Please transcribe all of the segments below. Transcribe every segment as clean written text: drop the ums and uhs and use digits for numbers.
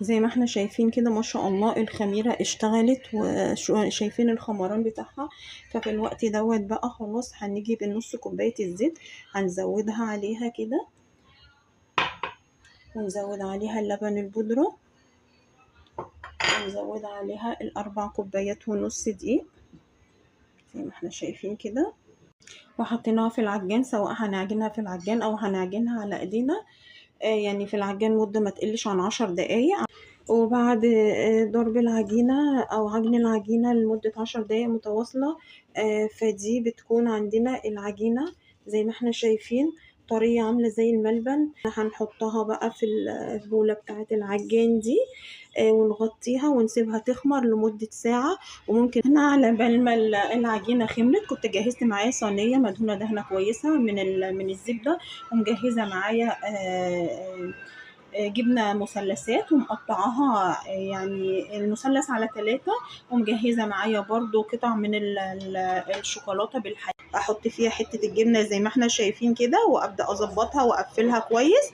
زي ما احنا شايفين كده ما شاء الله الخميرة اشتغلت وشايفين الخمران بتاعها. ففي الوقت دوت بقى خلاص هنجيب النص كوباية الزيت، هنزودها عليها كده، ونزود عليها اللبن البودرة، ونزود عليها 4.5 كوبايات دقيق زي ما احنا شايفين كده. وحطيناها في العجان، سواء هنعجنها في العجان او هنعجنها على ايدينا، يعني في العجان مدة ما تقلش عن 10 دقايق. وبعد ضرب العجينة او عجن العجينة لمدة 10 دقايق متواصلة، فدي بتكون عندنا العجينة زي ما احنا شايفين طرية عاملة زي الملبن. هنحطها بقى في البولة بتاعة العجان دي، ونغطيها ونسيبها تخمر لمدة ساعة. وممكن هنا على بال ما العجينة خمرت كنت جهزت معايا صينية مدهونة دهنة كويسة من الزبدة، ومجهزة معايا جبنة مثلثات ومقطعاها يعني المثلث على 3، ومجهزة معايا برضو قطع من الشوكولاتة بالحليب، احط فيها حتة الجبنة زي ما احنا شايفين كده، وابدأ اظبطها واقفلها كويس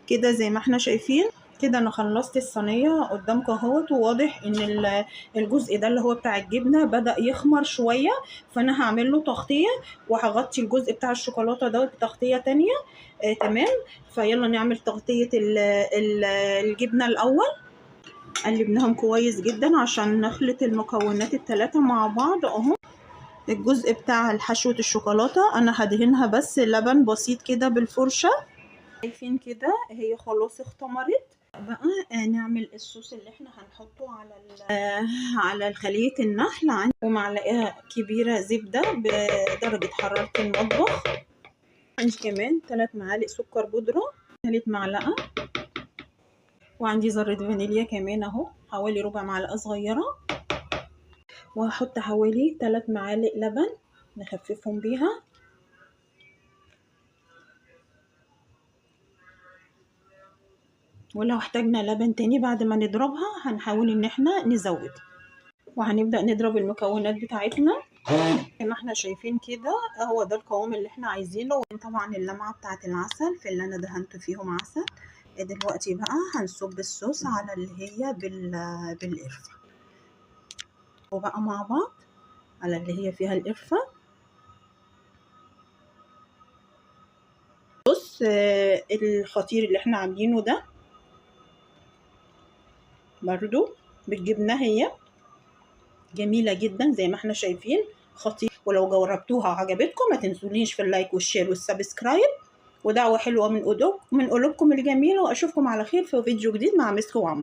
كده زي ما احنا شايفين كده. انا خلصت الصينية قدامكم اهوت، وواضح ان الجزء ده اللي هو بتاع الجبنة بدأ يخمر شوية، فانا هعمل له تغطية وهغطي الجزء بتاع الشوكولاتة دوت بتغطية تانية. تمام. فيلا نعمل تغطية الجبنة الاول. قلبناهم كويس جدا عشان نخلط المكونات الثلاثة مع بعض اهو. الجزء بتاع حشوة الشوكولاتة انا هدهنها بس لبن بسيط كده بالفرشة. شايفين كده هي خلاص اختمرت. بقى نعمل الصوص اللي احنا هنحطه على الخلية النحل. ومعلقة كبيرة زبدة بدرجة حرارة المطبخ. عندي كمان 3 معالق سكر بودرة، 3 معلقة، وعندي ذرة فانيليا كمان اهو حوالي ربع معلقة صغيرة، وهحط حوالي 3 معالق لبن نخففهم بيها. ولو احتاجنا لبن تاني بعد ما نضربها هنحاول ان احنا نزود. وهنبدأ نضرب المكونات بتاعتنا زي ما احنا شايفين كده. هو ده القوام اللي احنا عايزينه. طبعا اللمعة بتاعت العسل في اللي انا دهنت فيهم عسل. دلوقتي بقى هنصب الصوص على اللي هي بالقرفة، وبقى مع بعض على اللي هي فيها القرفة. بص الخطير اللي احنا عاملينه ده برضو بالجبنة، هي جميلة جدا زي ما احنا شايفين، خطير. ولو جربتوها وعجبتكم ما تنسونيش في ال like وال share وال subscribe، ودعوة حلوة من قلوبكم الجميلة، واشوفكم على خير في فيديو جديد مع مسك وعمر.